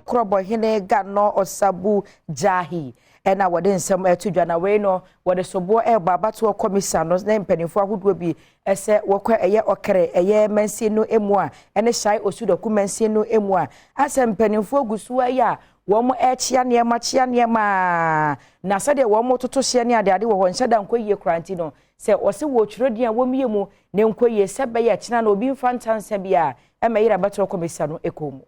Krobohene Gano Osabu Jahi ɛna wɔde nsɛm ɛto dwa. Na wei no, wɔde soboɔ ɛrebɔ abatoɔ kɔmisa no ne mpanimfoɔ ahodoɔ bi ɛsɛ wɔkɔ ɛyɛ Ɔkɛrɛ ɛyɛ mansin no mu a ɛne Shai Osudoku mansin no mu a, asɛ mpanimfoɔ gu so ayɛ a wɔn ɛrekyia nneɛma kyia nneɛma, na sɛdeɛ wɔn toto hyɛ ne adeade wɔ hɔ nhyɛ da nkɔ yie koraa. Nti no, sɛ wɔsɛ wɔtwerɛ din a wɔmmie mu ne nkɔ yie sɛ bɛyɛ kyena na obi mfa ntansa bi a ɛma yɛrɛ abatoɔ kɔmisa no ɛkɔ mu.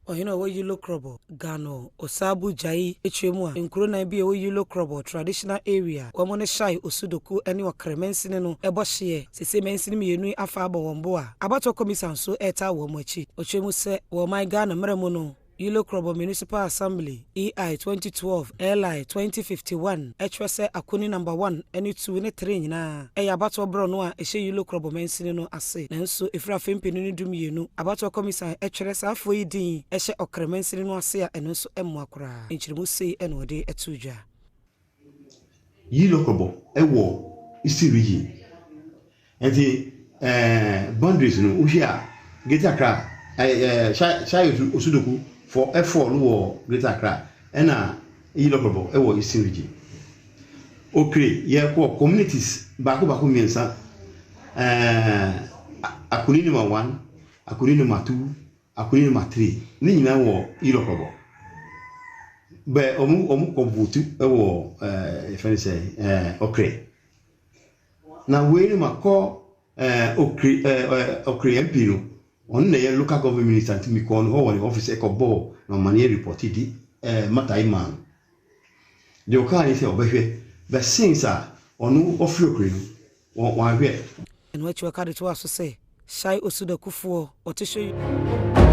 Ɔhene a ɔwɔ Yilo Krobo, Gano Osabu Jai, akyerɛ mu a nkuro nan bi a ɛwɔ Yilo Krobo Traditional Area, wɔn ne Shai Osudoku ne Ɔkra mansini no ɛbɔ hyeɛ. Sese mansini mmienu yi afa abɔ wɔn bo a abatoɔ kɔmisa nso ɛretaa wɔn akyi. Ɔkyerɛ mu sɛ wɔ ɔman Ghana mmerɛ mu no, Yilo Krobo Municipal Assembly EI 2012 LI 2051 ɛkyerɛ sɛ Akoni number 1 ne 2 ne 3 nyinaa ɛyɛ abatoɔ borɔ no a ɛhyɛ Yilo Krobo mansini no ase. Nanso ɛfiri afe 2012, abatoɔ kɔmisa ɛtwerɛ saa afoɔ yi din ɛhyɛ Ɔkra mansini no ase a ɛno nso mmoa koraa. Nkyerɛmu sei ɛna ɔde ɛto dwa. Yilo Krobo ɛwɔ Eastern Region, nti boundaries no, wohwɛ a, Greater Accra, ɛɛ Shai Osudoku for ɛfɔ no wɔ Greater Accra, ɛna Yilo Krobo ɛwɔ Eastern Region. Okere, yɛkɔ communities baako baako mmiɛnsa, Akoni number 1, Akoni number 2, Akoni number 3, ne nyinaa wɔ Yilo Krobo. Bɛ ɔmo kɔ vote ɛwɔ yɛfrɛ no sɛ Ɔkre. Na wei no ma kɔ Okere Ɔkre MP no, ɔno na ɛyɛ Local Government Minister, nti mi kɔɔ no hɔ wɔ ne office ɛkɔ bɔɔ na ɔma ne yɛ report di matter yi maa no. Deɛ ɔkaa ne sɛ ɔbɛhwɛ, but since a ɔno ɔfiri Okere no, wɔn wɔahwɛ. Ɛno akyi, wɔka de toa so sɛ Shai Osudokufoɔ ɔte hyɛ.